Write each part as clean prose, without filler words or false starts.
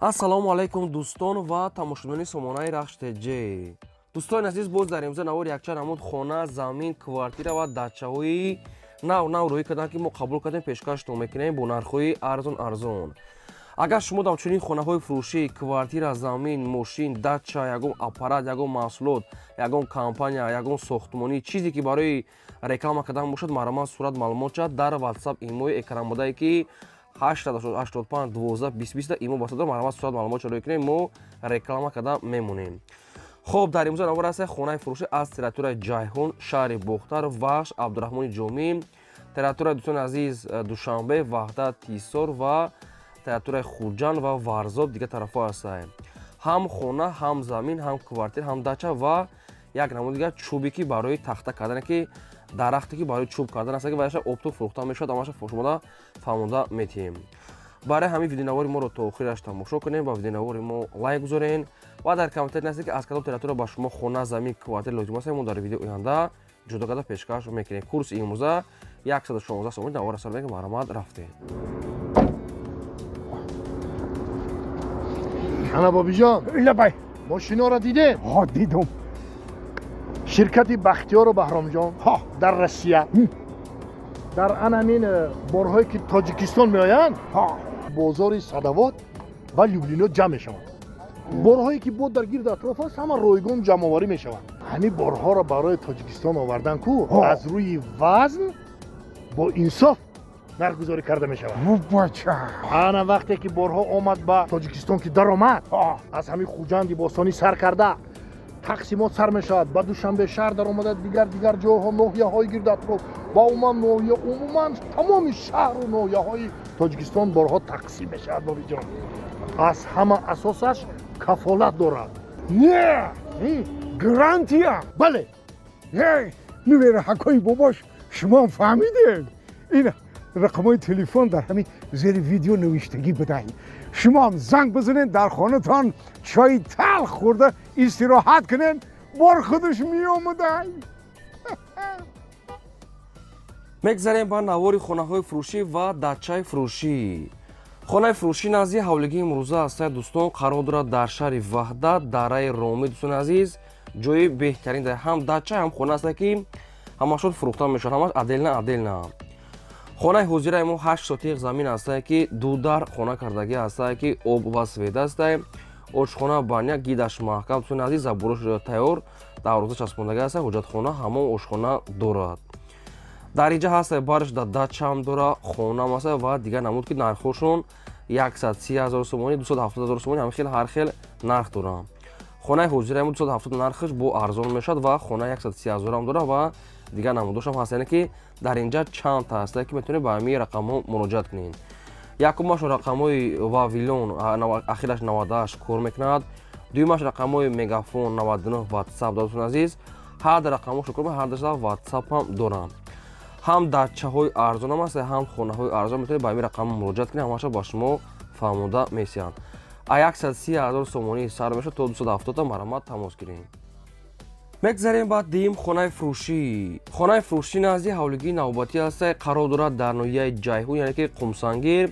Ассалому алайкум дӯстон ва тамошобинони сомонаи Рахш ТЖ. Дӯстони азиз, боз дар имрӯза навори якчанд намуд хона, замин, квартира ва дачаҳои нав нав рӯӣ карданд, ки мо қабул кардем, пешкаштон мекунем бо нархҳои арзон арзон. Агар шумо дар чунин хонаҳои фурӯшӣ, квартира, замин, мошин, дача, ягон аппарат, ягон маҳсулот, ягон компания, ягон сохтмонӣ, чизе ки барои реклама кардан бошад, марҳамат сурат маълумот шавад дар WhatsApp имои экранбодае ки 885 12 20 имо басада, марҳамат сурат маълумот шавад кунем, мо реклама карда мемонем. Хоб, дар имрӯза навор аст хонаи фурӯшӣ аз территорияи Ҷайҳун, шаҳри Бохтар, Вахш, Абдураҳмони Ҷомӣ, территорияи дӯстони азиз Душанбе, Ваҳдат, Тисор ва территорияи Хуҷанд ва Варзоб, дигар тарафҳо ҳастанд. Ҳам хона, ҳам замин, ҳам квартира, ҳам дача ва як намуди дигар чӯбе ки барои тахта кардане, ки дарахте ки барои чӯб кардан аст, ки ваяша обту фурӯхта мешавад, ҳамаша шумода фаҳмонда метиҳем. Барои ҳамин видеонавори моро то охираш тамошо кунем ва видеонавори мо лайк гузорен ва дар комментарий нависед, ки аз кадом территория ба шумо хона, замин, квартира лозим аст, мо дар видео оянда ҷудо карда пешкаш мекунем. Курси имрӯза 116 сомонӣ. Навора сар мекунем, марҳамат, рафтем. Ана бобиҷон. Лабай. Мошиноро дидем? Ҳо, дидум. Ширкати Бахтиёру Баҳромҷон дар Россия дар ан ҳамин борҳое ки Тоҷикистон меоянд, бозори Садавод ва Люблино ҷамъ мешаванд. Борҳое ки бо дар гирди атроф аст, ҳама ройгон ҷамъоварӣ мешаванд. Ҳамин борҳоро барои Тоҷикистон овардан ку аз рӯи вазн бо инсоф нархгузорӣ карда мешавад. Бача. Ана вақте ки борҳо омад ба Тоҷикистон, ки даромад, аз ҳамин Хуҷанди бостонӣ сар карда тақсимот сар мешавад, ба Душанбе шаҳр даромада, дигар дигар ҷойҳо, ноҳияҳои гирди атроф ва умуман ноҳия, умуман тамоми шаҳру ноҳияҳои Тоҷикистон борҳо тақсим мешавад. Бобиҷон, аз ҳама асосаш кафолат дорад. Не, гарантия. Бале. Нувера ҳакои бобош, шумо фаҳмидед, ин рақамҳои телефон дар ҳамин зери видео навиштагӣ будай. Шумоам занг бизанед, дар хонатон чойи талх хӯрда истироҳат кунед, бор худаш меомадай. Мегзарем ба навори хонаҳои фурӯшӣ ва дачаи фурӯшӣ. Хонаи фурӯшӣ назди ҳавлигии имрӯза ҳастад, дӯстон, қарор дорад дар шаҳри Ваҳдат, дараи Ромӣ. Дӯстони азиз, ҷои беҳтарин дар ҳам дача, ҳам хона аст, ки ҳамашон фурӯхта мешавад, ҳамаш отдельно отдельно. Хонаи ҳозираи мо 8 сотиқ замин ҳастае, ки ду дар хона кардагӣ ҳастае, ки об ва свет ҳастае, ошхона, баня, гидаш маҳкам. Дӯстони азиз, забурош тайёр, дарвоза часпондагӣ ҳастае, ҳоҷатхона, ҳамом, ошхона дорад. Дар инҷа ҳастае барш да дачаам дора, хонаам ҳастае ва дигар намуд, ки нархҳошон 130 ҳазор сомонӣ, 270 ҳазор сомонӣ, ҳамин хел ҳар хел нарх доранд. Хонаи ҳозираи мо 270 нархаш бо арзон мешавад ва хона 130 ҳазорам дорад ва дигар намудошам ҳаст, яъне ки дар инҷа чандта ҳастае, ки метавонед ба ҳамин рақамҳо муроҷиат кунед. Якумашон рақамҳои Вавилон, ахираш 98 кор мекунад, дуюмаш рақамҳои Мегафон 99 WhatsApp дорад. Дӯстони азиз, ҳар рақамҳошо кор мекунад, ҳар даша WhatsApp ҳам доранд. Ҳам дачаҳои арзонам ҳаст, ҳам хонаҳои арзон, метавонед ба ҳамин рақамҳо муроҷиат кунед, ҳамаша ба шумо фаҳмонда месиҳанд. А 130 ҳазор сомонӣ сар мешавад то 270, марҳамат, тамос гиред. Мегзарем ба дуюм хонаи фурӯшӣ. Хонаи фурӯшӣ назди ҳавлигии навбатӣ ҳастае, қарор дорад дар ноҳияи Ҷайҳун, яъне ки Қумсангир,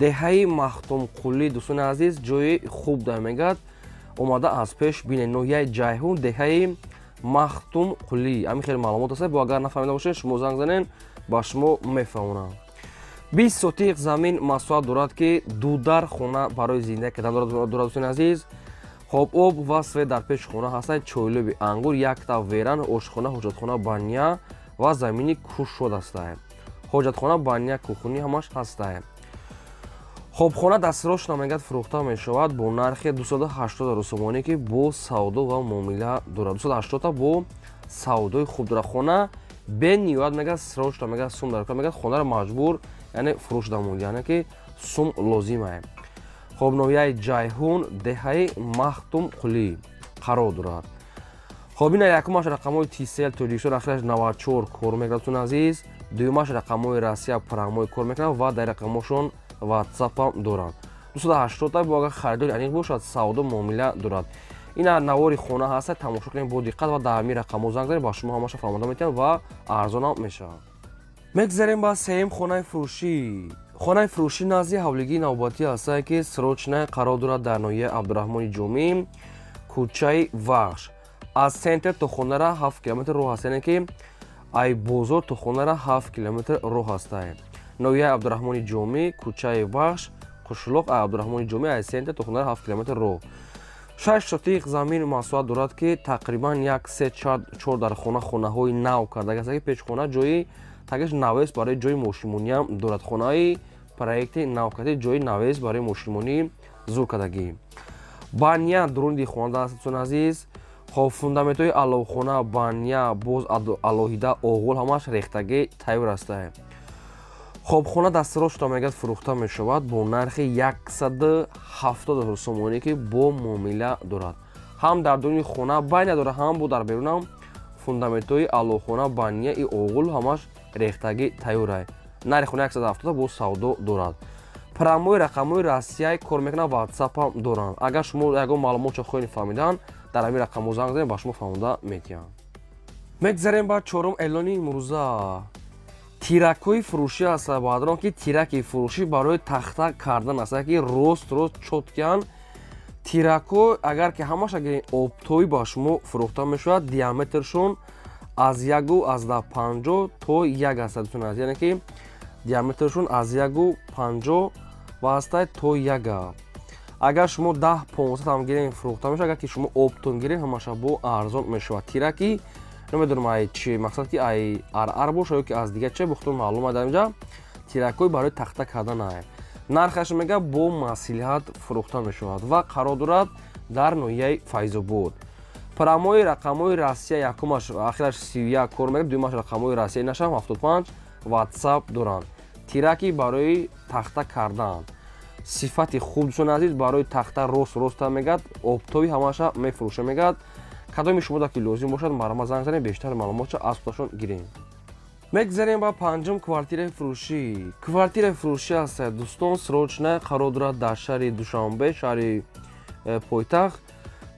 деҳаи Махтумқулӣ. Дӯстони азиз, ҷои хуб дар мегӯяд, омада аз пеш бинед, ноҳияи Ҷайҳун, деҳаи Махтумқулӣ. Ҳамин хеле маълумот аст, бо агар нафаҳмида бошед, шумо занг занед, ба шумо мефаҳмонам. 20 сотиқ замин масоҳат дорад, ки ду дар хона барои зиндагӣ кардан дорад. Дӯстони азиз, хоб, об ва свет дар пеши хона ҳастад, чойлӯби ангур, якта веран, ошхона, ҳоҷатхона, баня ва замини кушод ҳастад. Ҳоҷатхона, баня, кухунӣ ҳамаш ҳастад. Хоб, хона дастрош намегӯяд фурӯхта мешавад бо нархи 280 ҳазор сомонӣ, ки бо савдо ва муомила дорад. 280 бо савдои хуб дорад. Хона бениҳоят мегӯяд срочно мегӯяд сум дар кор, мегӯяд хонаро маҷбур, яъне фурӯш дамонд, яъне ки сум лозимае. Хоб, ноҳияи Ҷайҳун, деҳаи Махтумқулӣ қарор дорад. Хоб, ина якумаш рақамҳои Тисел Тоҷикистон, ахираш 94 кор мекунад, дӯстони азиз, дуюмаш рақамҳои Россия прямой кор мекунад ва дар рақамҳошон WhatsApp ҳам доранд. 280 бо агар харидори аниқ бошад, савдо муомила дорад. Ина навори хона ҳаста, тамошо кунед бо диққат ва дар ҳамин рақамҳо занг занед, ба шумо ҳамаша фаҳмонда метиҳам ва арзонам мешавад. Мегзарем ба сеюм хонаи фурӯшӣ. Хонаи фурӯшӣ назди ҳавлигии навбатӣ ҳастае, ки срочно қарор дорад дар ноҳияи Абдураҳмони Ҷомӣ, кӯчаи Вахш. Аз центр то хонара 7 километр роҳ аст, яъне ки ай бозор то хонара 7 километр роҳ ҳастае. Ноҳияи Абдураҳмони Ҷомӣ, кӯчаи Вахш, қишлоқ Абдураҳмони Ҷомӣ, аз центр то хонара 7 километр роҳ. 6 сотиқ замин масоҳат дорад, ки тақрибан 1, 3, 4 дар хона хонаҳои нав карда аст, ки пешхона ҷои тагиш навес барои ҷои мошинмониам дорад. Хонаи проекти навкарди ҷои навес барои мошинмонӣ зур кардагӣ. Баня дуруни хона аст, дӯстони азиз. Хоб, фундаментҳои аловхона, баня, боз алоҳида оғул ҳамааш рехтагӣ тайёр астае. Хоб, хона дастрош мегӯяд фурӯхта мешавад бо нархи 170 ҳазор сомонӣ, ки бо муомила дорад. Ҳам дар дуруни хона баня дорад, ҳам бо дар берунам фундаментҳои аловхона, баня и оғул ҳамааш рехтагӣ тайёрай. Нархи хона 170 бо савдо дорад. Прямой рақамҳои Россияй кор мекунад, ватсапам доранд. Агар шумо ягон маълумотчо хоҳед фаҳмидан, дар ҳамин рақамҳо занг занед, ба шумо фаҳмонда метиҳам. Мегзарем ба чорум эълони имрӯза. Тиракҳои фурӯшӣ аст, баъдрон ки тираки фурӯшӣ барои тахта кардан аст, ки рост рост чоткиян. Тиракҳо агар ки ҳамааш агар оптовый ба шумо фурӯхта мешавад, диаметршон аз 1,50 то 1 аст, дӯстони азиз, яъне ки диаметршон аз 1,50 ва ҳастай то 1. Агар шумо 10-15 ҳам гирем, фурӯхта мешавад. Агар ки шумо оптом гирем, ҳамаша бо арзон мешавад. Тираки намедонам ай чи мақсад, ки ай арар боша ё ки аз дигар че бухтон маълум. Дар инҷа тиракҳои барои тахта кардан ай. Нархаш мега бо маслиҳат фурӯхта мешавад ва қарор дорад дар ноҳияи Файзобод. Прямой рақамҳои Россия, якумаш ахираш 31 кор мекунад, дуюмаш рақамҳои Россия нашам 75, ватсап доранд. Тираки барои тахта кардан сифати хуб, дӯстони азиз, барои тахта рост роста мегӯяд, оптовый ҳамаша мефурӯша мегӯяд. Кадоми шумо ки лозим бошад, марҳамат занг занед, бештар маълумотша аз худашон гирем. Мегзарем ба панҷум квартираи фурӯшӣ. Квартираи фурӯшӣ аст, дӯстон, срочно қарор дорад дар шаҳри Душанбе, шаҳри пойтахт,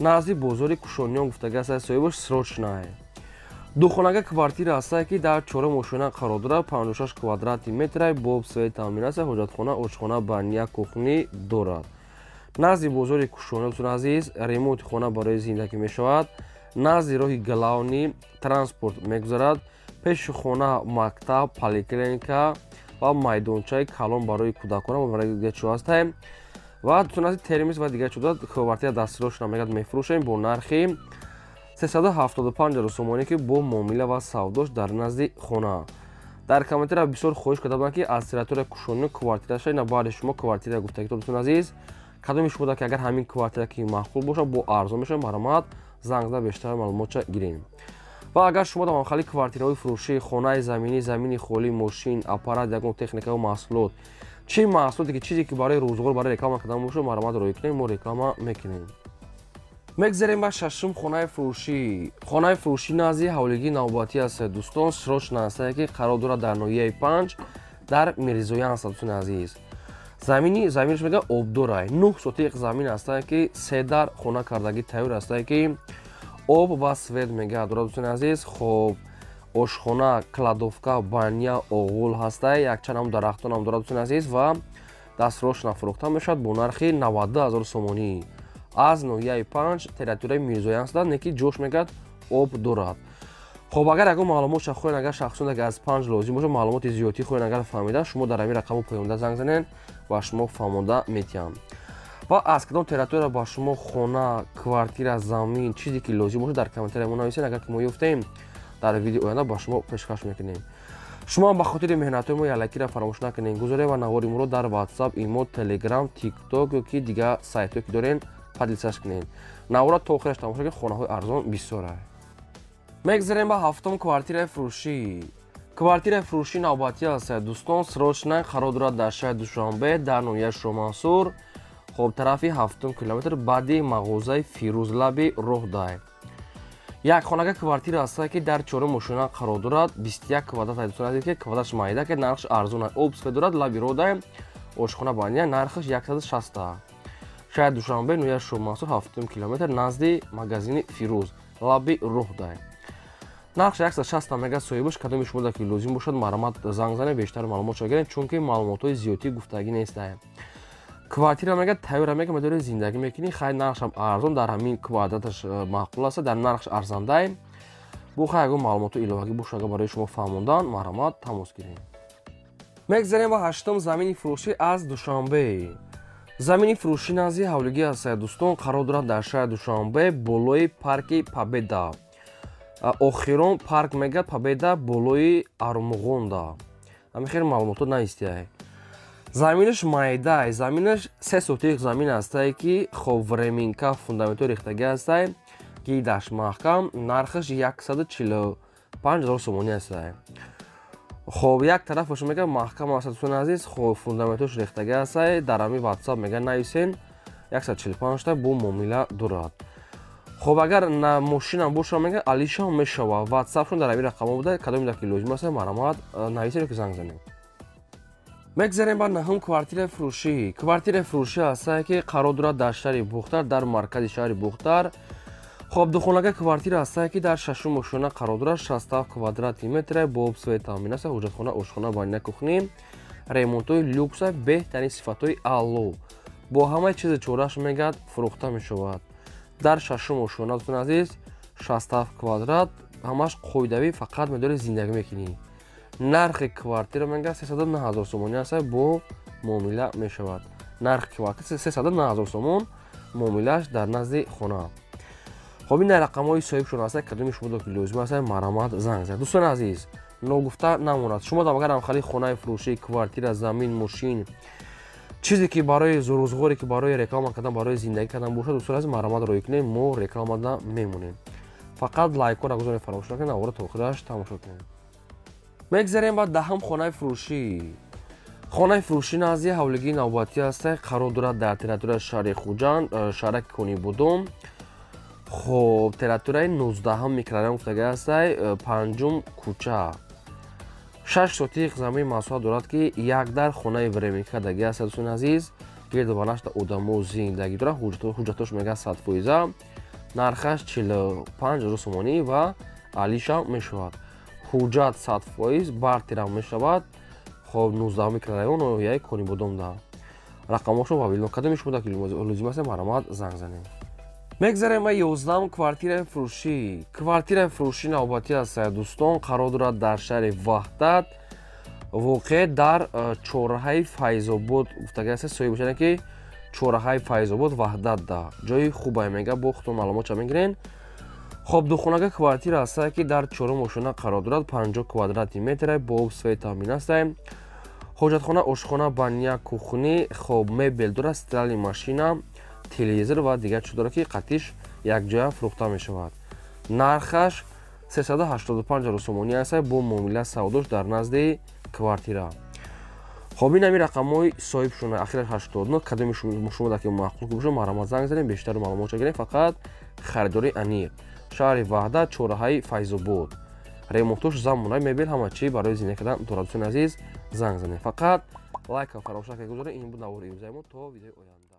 назди бозори Кушониён гуфтага аст соҳибаш, срочно. Духонага квартира аст, ки дар чорум ошёна қарор дорад, 56 квадрати метрай, бо свет таъмин аст, ҳоҷатхона, ошхона, баня, кухня дорад. Назди бозори Кушониён, дӯстони азиз, ремонти хона барои зиндагӣ мешавад. Назди роҳи главный транспорт мегузарад. Пеши хона мактаб, поликлиника ва майдончаи калон барои кӯдакон ва барои дигар чизҳо ҳастем. Ва дӯстони азиз, термис ва дигар чизҳо. Квартира дастрош мегӯяд мефурӯшем бо нархи 375 ҳазор сомонӣ, ки бо муомила ва савдош дар назди хона. Дар комментария бисёр хоҳиш карда буданд, ки аз территория Кушониё квартираша ина баъди шумо квартира гуфтагӣ. Дӯстони азиз, кадоми шумо ки агар ҳамин квартира ки маъқул бошад, бо арзон мешавад, марҳамат занг зада бештар маълумотча гирем. Ва агар шумо дар махали квартираҳои фурӯшӣ, хонаи заминӣ, замини холӣ, мошин, аппарат, ягон техника ва маҳсулот, чӣ маҳсулоте ки чизе ки барои рӯзғор, барои реклама кардан бошад, марҳамат роҳӣ кунем, мо реклама мекунем. Мегзарем ба шашум хонаи фурӯшӣ. Хонаи фурӯшӣ назди ҳавлигии навбатӣ аст, дӯстон, срочно аст, ки қарор дорад дар ноҳияи Панҷ, дар Мирзоян аст, дӯстони азиз. Замини заминаш мега обдорай, 9 сотиқ замин аст, ки се дар хона кардагӣ тайёр аст, ки об ва свет мега дорад, дӯстони азиз. Хоб, ошхона, кладовка, баня, оғул ҳастай, якчанд ҳам дарахтон ҳам дорад, дӯстони азиз, ва дастрош нафурӯхта мешавад бо нархи 92 ҳазор сомонӣ. Аз ноҳияи Панҷ, территорияи Мирзоян аст, не ки ҷош мегӯяд об дорад. Хоб, агар ягон маълумотша хоҳед, агар шахсоне ки аз Панҷ лозим бошад, маълумоти зиёдтӣ хоҳед агар фаҳмида, шумо дар ҳамин рақамҳо поёнда занг занед ва шумо фаҳмонда метиҳам. Ва аз кадом территория ба шумо хона, квартира, замин, чизе ки лозим бошад, дар комментария мо нависед. Агар ки мо ёфтем, дар видео оянда ба шумо пешкаш мекунем. Шумо ба хотири меҳнатҳои мо ялакиро фаромӯш накунед, гузоред ва навори моро дар WhatsApp, имо, Telegram, TikTok ё ки дигар сайтҳое ки дорем поделиться кунед. Навора то охираш тамошо кунед, хонаҳои арзон бисёр. Мегзарем ба ҳафтум квартираи фурӯшӣ. Квартираи фурӯшӣ навбатӣ аст, дӯстон, срочно қарор дорад дар шаҳри Душанбе, дар ноҳияи Шоҳмансур, хоб, тарафи ҳафтум километр, баъди мағозаи Фирӯзлаби роҳдай. Як хонага квартира аст, ки дар чорум ошёна қарор дорад, 21 квадрат, дӯстони азиз, ки квадраташ майда, ки нархаш арзон аст. Об свет дорад, лаби роҳдай, ошхона, баня, нархаш 160. Шаҳри Душанбе, ноҳияи Шоҳмансур, ҳафтум километр, назди магазини Фирӯз, лаби роҳдай. Нархш 160 мега соҳибаш, кадоми шумо ки лозим бошад, марҳамат занг занед, бештар маълумот гиред, чунки маълумотҳои зиёдтӣ гуфтагӣ нестаем. Квартира мега тайёра мега медори зиндагӣ мекунӣ, хай нархшам арзон, дар ҳамин квадраташ маъқул аст, дар нархш арзандаем. Бо хай ягон маълумоти иловагӣ бошад, агар барои шумо фаҳмондан, марҳамат тамос гиред. Мегзарем ба ҳаштум замини фурӯшӣ аз Душанбе. Замини фурӯшӣ назди ҳавлигӣ аст, дӯстон, қарор дорад дар шаҳри Душанбе, болои парки Победа. Охирон парк мега Победа болои Армуғонда. Ҳамин хел маълумотҳо наистияй. Заминаш майдай, заминаш 3 сотих замин ҳастае ки хоб временка фундаментҳо рехтагӣ ҳастае, гидаш маҳкам, нархаш 145 000 сомонӣ ҳастае. Хоб як тарафаш мега маҳкам аст, дӯстони азиз, хоб фундаментҳош рехтагӣ ҳастае, дар ҳамин WhatsApp мега нависен 145 та бо муомила дорад. Хоб агар на мошинам боша мега алишам мешава. WhatsApp-шон дар ҳамин рақамҳо буда, кадоме ки лозим аст, марҳамат нависен ки занг занед. Мегзарем ба наҳум квартираи фурӯшӣ. Квартираи фурӯшӣ ҳастае ки қарор дорад дар шаҳри Бухтар, дар маркази шаҳри Бухтар. Хоб духонага квартира ҳастае ки дар шашум ошёна қарор дорад, 67 квадрати метр, бо об свет таъмин аст, ҳуҷҷатхона, ошхона, баня, кухни, ремонтҳои люкса, беҳтарин сифатҳои аъло. Бо ҳамаи чизи чораш мегӯяд фурӯхта мешавад. Дар шашум ошёна, дӯстони азиз, 67 квадрат, ҳамаш қоидавӣ, фақат медори зиндагӣ мекунӣ. Нархи квартира мега 309 000 сомонӣ аст, бо муомила мешавад. Нархи квартира 309 000 сомон, муомилааш дар назди хона. Хоб ин рақамҳои соҳибшон аст, кадоми шумо ки лозим аст, марҳамат занг занед. Дӯстони азиз, ногуфта намонад, шумо агар ҳамхали хонаи фурӯшӣ, квартира, замин, мошин, чизе ки барои рӯзғоре ки барои реклама кардан, барои зиндагӣ кардан бошад, дӯстони азиз, марҳамат роҳӣ кунед, мо рекламада мемонем. Фақат лайкҳоро гузоред, фаромӯш накунед, наворро то охираш тамошо кунед. Мегзарем ба даҳум хонаи фурӯшӣ. Хонаи фурӯшӣ назди ҳавлигии навбатӣ аст, қарор дорад дар территорияи шаҳри Хуҷанд, шаҳраки Конибодом. Хоб территорияи 19 микрорайон гуфтагӣ аст, 5-ум кӯча. 6 сотих замин масоҳат дорад ки як дар хонаи временка дагӣ аст, дӯстони азиз, гирду банашта одамо зиндагӣ дорад, ҳуҷҷатош мега 100%, нархаш 45 000 сомонӣ ва алиша мешавад. Ҳуҷҷат 100% бартирам мешавад. Хоб 19 микрорайон ноҳияи Конибодомда. Рақамҳошо ва вилно кадоми шумо ки лозим аст, марҳамат занг занед. Мегзарем ба 11 квартираи фурӯшӣ. Квартираи фурӯшӣ навбатӣ аст, дӯстон, қарор дорад дар шаҳри Ваҳдат, воқеъ дар чорраҳаи Файзобод гуфтагӣ аст, соҳиб бошад ки чорраҳаи Файзобод Ваҳдатда. Ҷои хубае мега, бо худтон маълумотша мегирен. Хоб духонага квартира аст ки дар чорум ошёна қарор дорад, 50 квадрати метр, бо об свет таъмин аст. Ҳоҷатхона, ошхона, баня, кухни, хоб мебел дорад, стиральная машина, телевизор ва дигар чиз дорад ки қатиш якҷоя фурӯхта мешавад. Нархаш 385 000 сомонӣ аст, бо муомила савдош дар назди квартира. Хоб ин ҳамин рақамҳои соҳибшона, ахираш 89, кадоми шумо ки маъқул бошад, марҳамат занг занед, бештар маълумотша гиред, фақат харидори аниқ. Шаҳри Ваҳдат, чорраҳаи Файзобод. Ремонтош замонаи мебел, ҳама чи барои зиндагӣ кардан дорад. Дӯстони азиз, занг занед. Фақат лайка фаромӯш накунед, гузоред. Ин буд навори имрӯзаи мо, то видеои оянда.